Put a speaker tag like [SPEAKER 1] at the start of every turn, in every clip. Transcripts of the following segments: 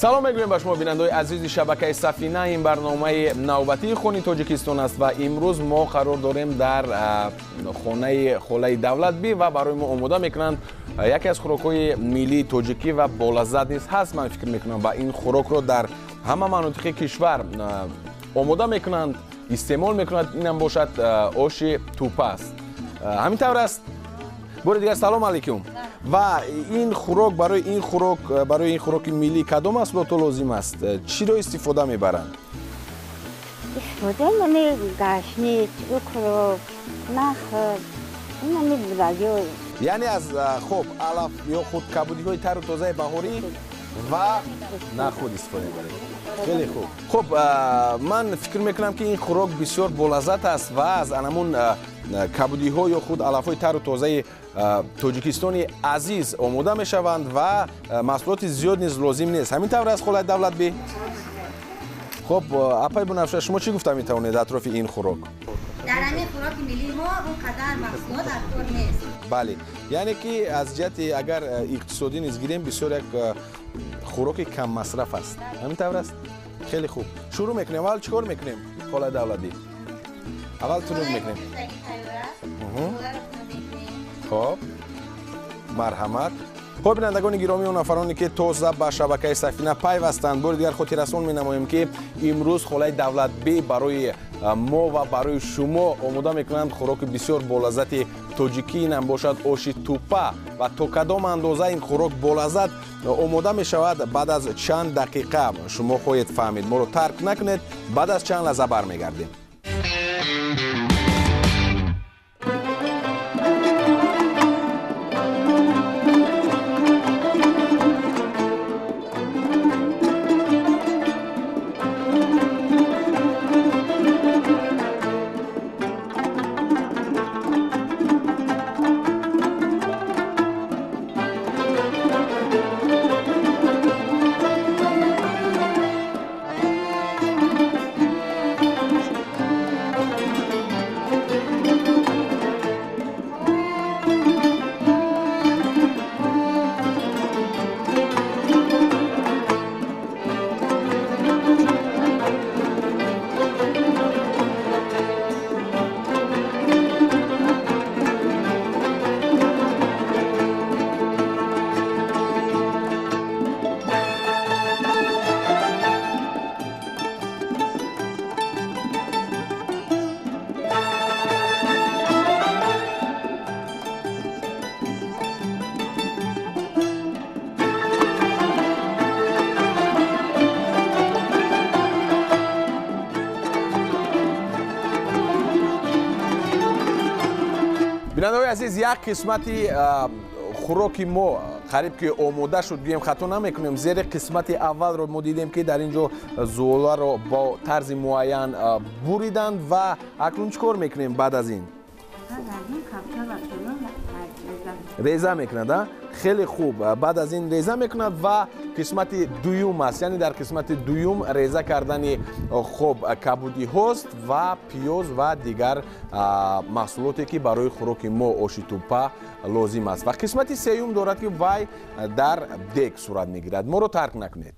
[SPEAKER 1] Салом мегӯем ба шумо, бинандаои азизи шабакаи Сафина. Ин барномаи навбатии Хони Тоҷикистон аст ва имрӯз мо қарор дорем дар хонаи холаи Давлатбӣ ва барои мо омода мекунанд яке аз хӯрокҳои миллии тоҷикӣ ва болаззат низ ҳаст, ман фикр мекунам, ва ин хӯрокро дар ҳама манотиқи кишвар омода мекунанд, истеъмол мекунанд. Инам бошад оши тӯпа аст. Ҳамин тавр аст. Бори дигар салом алайкум. Ва ин хӯрок, барои ин хӯроки миллӣ кадом маҳсулото лозим аст? Чиро истифода мебаранд?
[SPEAKER 2] Истифода мани гашнич, укроп, нахӯд, инами будаги.
[SPEAKER 1] Яъне аз хоб алаф ё худ кабудиҳои тару тозаи баҳорӣ ва нахӯд истифода мебарем. Хеле хуб. Хуб, ман фикр мекунам, ки ин хӯрок бисёр болаззат аст ва аз анамун кабудиҳо ё худ алафҳои тару тозаи Тоҷикистони азиз омода мешаванд ва маҳсулоти зиёд низ лозим нест. Ҳамин тавр аст, холаи Давлатбӣ? Хуб, апай Бунафша, шумо чӣ гуфта метавонед атрофи ин хӯрок?
[SPEAKER 3] Дар ҳамин хӯроки миллии мо он қадар маҳсулот дар кор нест.
[SPEAKER 1] Бале, яъне ки аз ҷиҳати агар иқтисодӣ низ гирем, бисёр як хӯроки каммасраф аст. Ҳамин тавр аст? Хеле хуб. Шурӯъ мекунем. Аввал чӣ кор мекунем, холаи Давлатбӣ? Аввал тунук мекунем. Хоб, марҳамат. Хоб, бинандагони гиромӣ, он нафароне ки тоза ба шабакаи Сафина пайвастанд, бори дигар хотиррасон менамоем, ки имрӯз холаи Давлатбӣ барои мо ва барои шумо омода мекунанд хӯроки бисёр болаззати тоҷикӣ. Инам бошад оши тӯпа ва то кадом андоза ин хӯрок болаззат омода мешавад, баъд аз чанд дақиқа шумо хоҳед фаҳмид. Моро тарк накунед, баъд аз чанд лаҳза бармегардем. Бинандаҳои азиз, як қисмати хӯроки мо қариб ки омода шуд, гӯем хато намекунем. Зери қисмати аввалро мо дидем, ки дар ин ҷо зуоларо бо тарзи муайян буриданд ва акнун чӣ кор мекунем баъд аз ин? Реза мекунад. Хеле хуб, баъд аз ин реза мекунад ва қисмати дуюм аст. Яъне дар қисмати дуюм реза кардани хоб кабудиҳост ва пиёз ва дигар маҳсулоте, ки барои хӯроки мо оши тӯпа лозим аст. Ва қисмати сеюм дорад, ки вай дар дег сурат мегирад. Моро тарк накунед.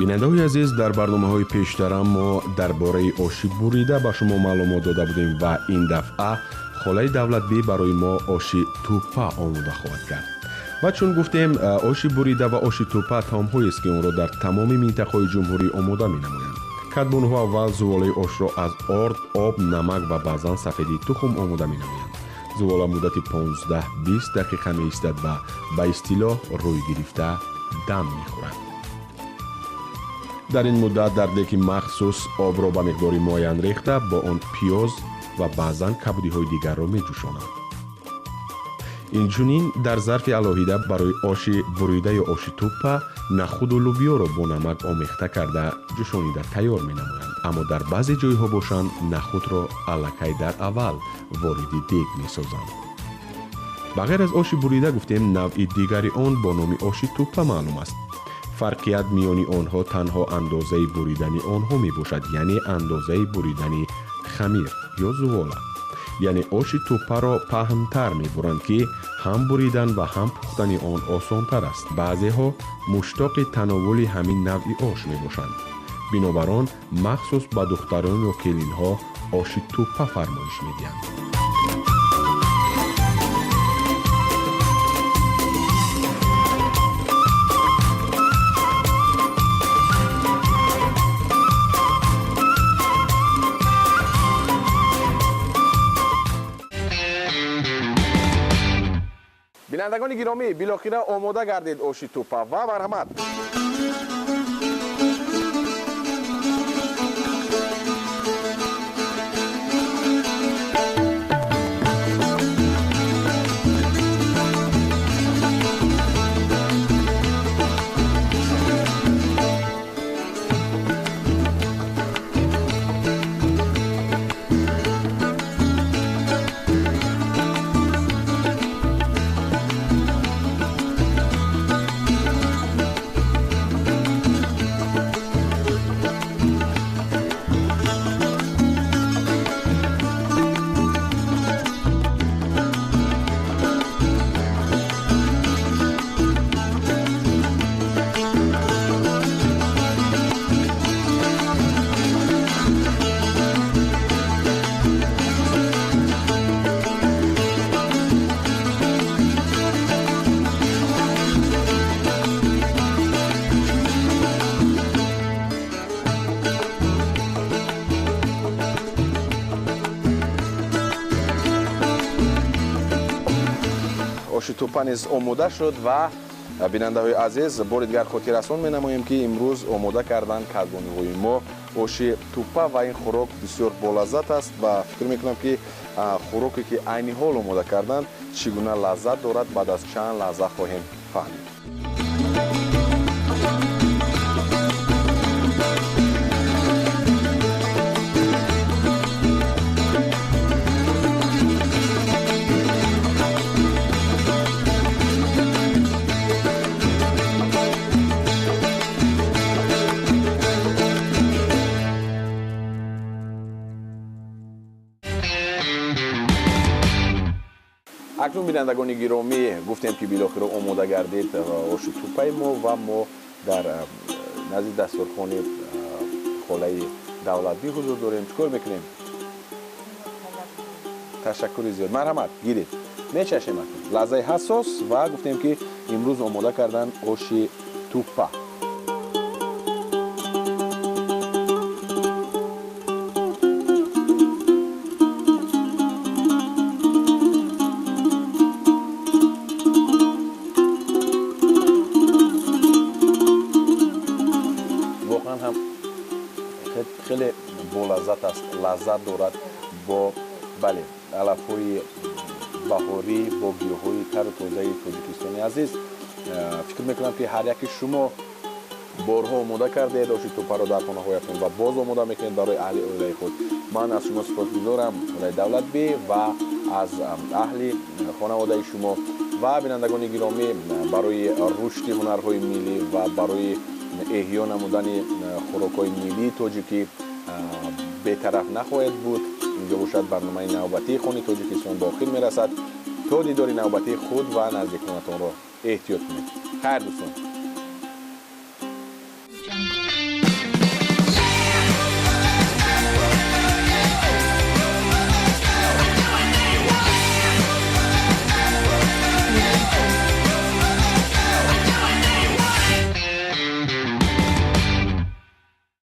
[SPEAKER 4] Бинандаҳои азиз, дар барномаҳои пештара мо дар бораи оши бурида ба шумо маълумот дода будем ва ин дафъа холаи Давлатбӣ барои мо оши тӯппа омода хоҳад кард. Ва чун гуфтем, оши бурида ва оши тӯппа таомҳоест, ки онро дар тамоми минтақаҳои ҷумҳурӣ омода менамоянд. Кадбонуҳо аввал зуволаи ошро аз орд, об, намак ва баъзан сафедии тухм омода менамоянд. Зувола муддати 15-20 дақиқа меистад ва ба истилоҳ рӯй гирифта дам мехӯрад. Дар ин муддат дар деки махсус обро ба миқдори муайян рехта, бо он пиёз ва баъзан кабудиҳои дигарро меҷӯшонанд. Инчунин дар зарфи алоҳида барои оши бурида ё оши тӯппа нахуду лубиёро бо намак омехта карда ҷӯшонида тайёр менамоянд. Аммо дар баъзе ҷойҳо бошанд, нахудро аллакай дар аввал вориди дег месозанд. Ба ғайр аз оши бурида гуфтем, навъи дигари он бо номи оши тӯппа маълум аст. Фарқият миёни онҳо танҳо андозаи буридани онҳо мебошад, яъне андозаи буридани хамир ё зувола. Яъне оши тӯппаро паҳнтар мебуранд, ки ҳам буридан ва ҳам пухтани он осонтар аст. Баъзеҳо муштоқи тановули ҳамин навъи ош мебошанд. Бинобар он махсус ба духтарон ё келинҳо оши тӯппа фармоиш медиҳанд.
[SPEAKER 1] Бинандагони гиромӣ, билохира омода гардид оши тӯппа ва марҳамат. Оши тӯппа низ омода шуд ва бинандаҳои азиз, бори дигар хотиррасон менамоем, ки имрӯз омода карданд кадбонуҳои мо оши тӯппа ва ин хӯрок бисёр болаззат аст ва фикр мекунам, ки хӯроке, ки айни ҳол омода карданд, чӣ гуна лаззат дорад, баъд аз чанд лаҳза хоҳем фаҳмид. Акнун, бинандагони гиромӣ, гуфтем, ки билохиро омода гардид оши тӯппаи мо ва мо дар назди дастурхони холаи Давлатбӣ ҳузур дорем. Чӣ кор мекунем? Ташаккури зиёд, марҳамат, гиред, мечашем акнун лаҳзаи ҳассос ва гуфтем, ки имрӯз омода кардан оши тӯппа. Воқеан ҳам хеле болаззат аст, лаззат дорад, бо бале алафҳои баҳорӣ, бо гиёҳҳои тару тозаи Тоҷикистони азиз. Фикр мекунам, ки ҳар яки шумо борҳо омода кардед оши тӯппаро дар хонаҳоятон ва боз омода мекунед барои аҳли оилаи худ. Ман аз шумо сипосгузорам, холаи Давлатбӣ, ва аз аҳли хонаводаи шумо. Ва бинандагони гиромӣ, барои рушди ҳунарҳои миллӣ ва барои эҳё намудани хӯрокҳои миллии тоҷикӣ бетараф нахоҳед буд. Инҷо бошад, барномаи навбатии Хони Тоҷикистон ба охир мерасад. То дидори навбатии худ ва наздиконатонро эҳтиёт кунед. Хайр, дӯстон.